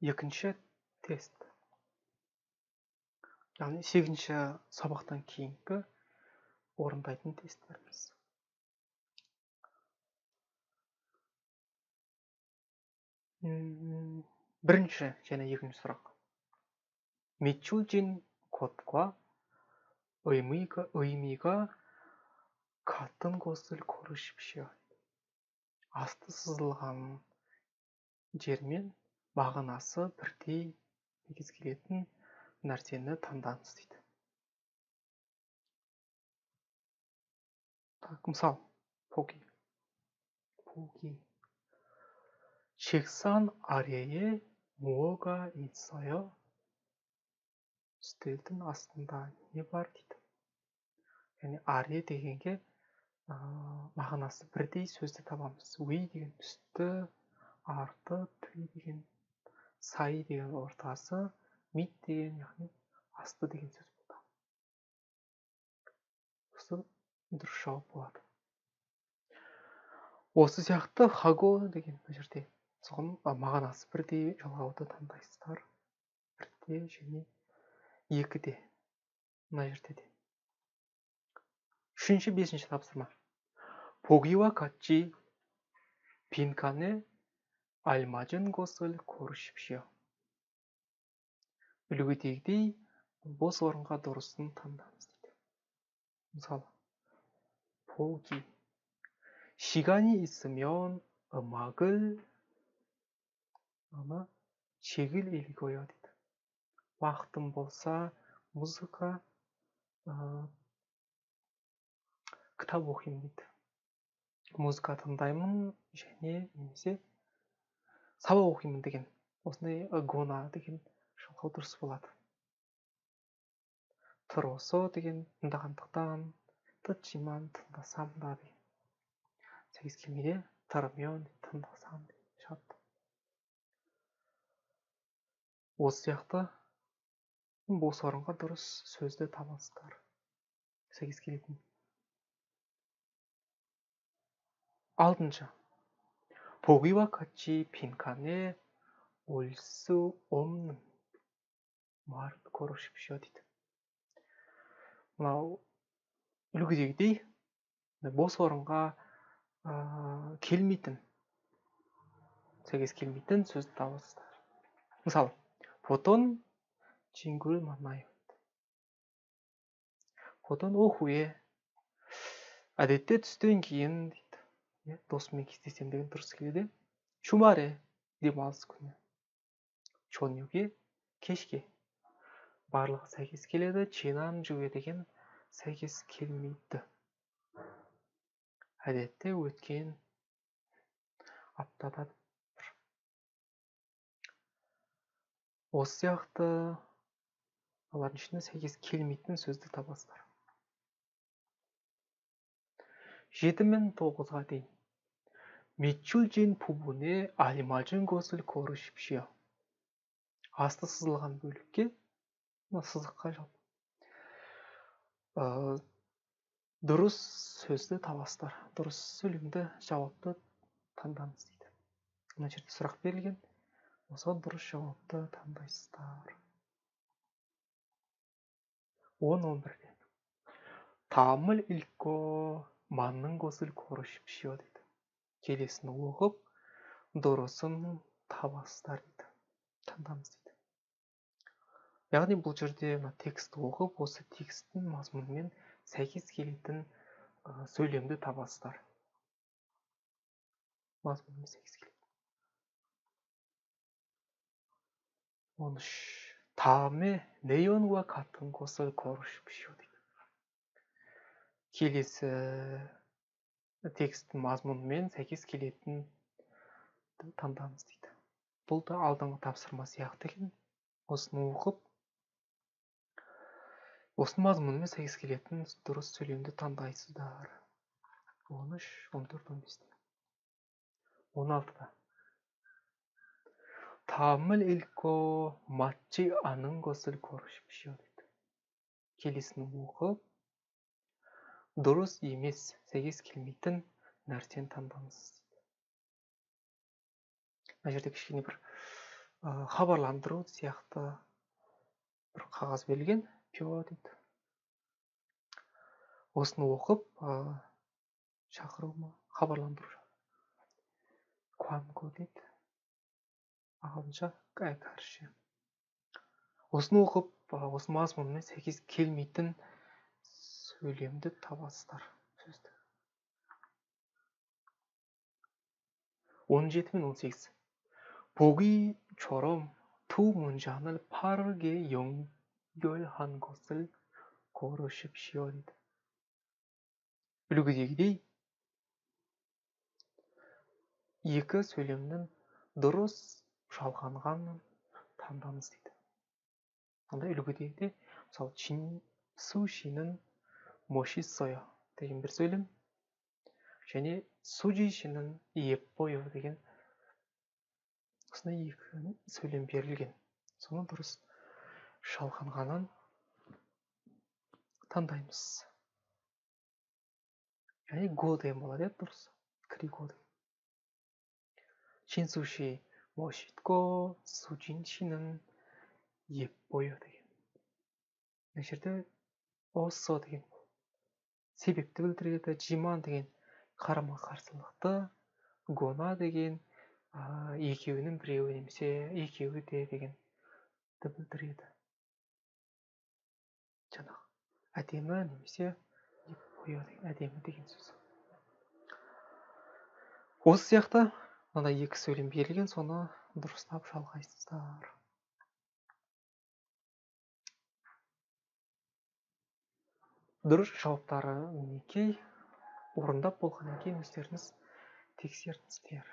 Екінші тест. Яғни 8-ші сабақтан кейінгі орындайтын тесттеріміз. Бірінші және екінші сұрақ. 밑줄진 것과 의미가 같은 것을 고르십시오. Асты сызылған жермен мағынасы бірдей сәйкес келетін нәрсені таңдаңыз дейді. Так, мысал, 보기. 보기. 책상 아래에 뭐가 있어요? Үстелдің астында не бар дейді. Яғни аре дегенге мағынасы бірдей сөзді табамыз. Уи деген үсті, арты, тү деген сай деген ортасы, мит деген яғни асты деген сөз болды. Осы дұрыс жауап болады. Осы сияқты хаго деген мына жерде соған мағынасы бірдей жалғауды таңдайсыздар. Бірде және екіде мына жерде де. Үшінші, бесінші тапсырма. 보기와 같이 빈칸에 알맞은 것을 고르십시오. Үлгідегідей бос орынға дұрысын таңдаңыз дейді. Мысалы, 보기. 시간이 있으면 음악을 아마 책을 읽어요 дейді. Уақытым болса, музыка, кітап оқимын дейді. Музыка тыңдаймын және немесе сабақ оқимын деген осындай гона деген жалғау дұрыс болады. Тұросо деген тыңдағандықтан, тытчиман тыңдасам да деген. Сәйкес келмейді, тырмион тыңдасам деген шығады. Осы сияқты бос орынға дұрыс сөзді табасыздар. Сәйкес келетін. Алтыншы. 보기와 같이 빈칸에 올 수 없는 말을 고르십시오 дейді. Мынау үлгідегідей бос орынға келмейтін, сәйкес келмейтін сөзді табасыздар. Мысалы, 보통 친구를 만나요. 보통 오후에 әдетте түстен кейін дейді. Досыммен кездесемін деген дұрыс келеді. 주말에 демалыс күні. 저녁에 кешке. Барлығы сәйкес келеді. 지난주에 деген сәйкес келмейді. Әдетте өткен аптада бір. Осы сияқты олардың ішінде сәйкес келмейтін сөзді табасыздар. 7 мен 9-ға дейін. 밑줄진 부분에 알맞은 것을 고르십시오. Асты сызылған бөлікке, мына сызыққа жалпы дұрыс сөзді табасыздар. Дұрыс сөйлемді, жауапты таңдаңыз дейді. Мына жерде сұрақ берілген. Осыған дұрыс жауапты таңдайсыздар. 10-11-де. 다음을 읽고 맞는 것을 고르십시오 дейді. Келесін оқып, дұрысын табасыздар дейді. Таңдаңыз дейді. Яғни бұл жерде мына текстті оқып, осы тексттің мазмұнымен сәйкес келетін сөйлемді табасыздар. Мазмұнымен сәйкес келетін. 13. 다음에 내용과 같은 것을 고르십시오 дейді. Келесі тексттің мазмұнымен сәйкес келетін таңдаңыз дейді. Бұл да алдыңғы тапсырма сияқты екен. Осыны оқып, осының мазмұнымен сәйкес келетін дұрыс сөйлемді таңдайсыздар. 13, 14, 15-те. 16-да. 다음을 읽고 맞지 않은 것을 고르십시오 дейді. Келесін оқып, дұрыс емес, сәйкес келмейтін нәрсені таңдаңыз дейді. Мына жерде кішкене бір Хабарландыру сияқты бір қағаз берілген, пио дейді. Осыны оқып, шақыру ма, хабарландыру. Куанго дейді. Ағылшынша, кәрісше. Осыны оқып, осы мазмұнымен сәйкес келмейтін сөйлемді табасыздар. Сөзді. 17 мен 18. 보기처럼 두 문장을 빠르게 연결한 것을 고르십시오. Үлгідегідей екі сөйлемнің дұрыс жалғанғанын таңдаңыз дейді. Анда үлгідегідей, мысалы, Сушінің мошисоё деген бір сөйлем және Сужишінің еппойо деген осындай екі сөйлем берілген. Соны дұрыс жалғанғанын таңдаймыз. Және го деген болады, дұрыс. Криго деген. Чинсуши мошитко сужиншінің еппойо деген. Мына жерде осо деген себепті білдіреді, жиман деген қарама-қарсылықты, гона деген екеуінің біреуі немесе екеуі де дегенді білдіреді. Жаңағы әдемі немесе еппойо деген әдемі деген сөз. Осы сияқты мынандай екі сөйлем берілген, соны дұрыстап жалғайсыздар. Дұрыс жауаптары мінекей, орындап болғаннан кейін өздеріңіз тексеріңіздер.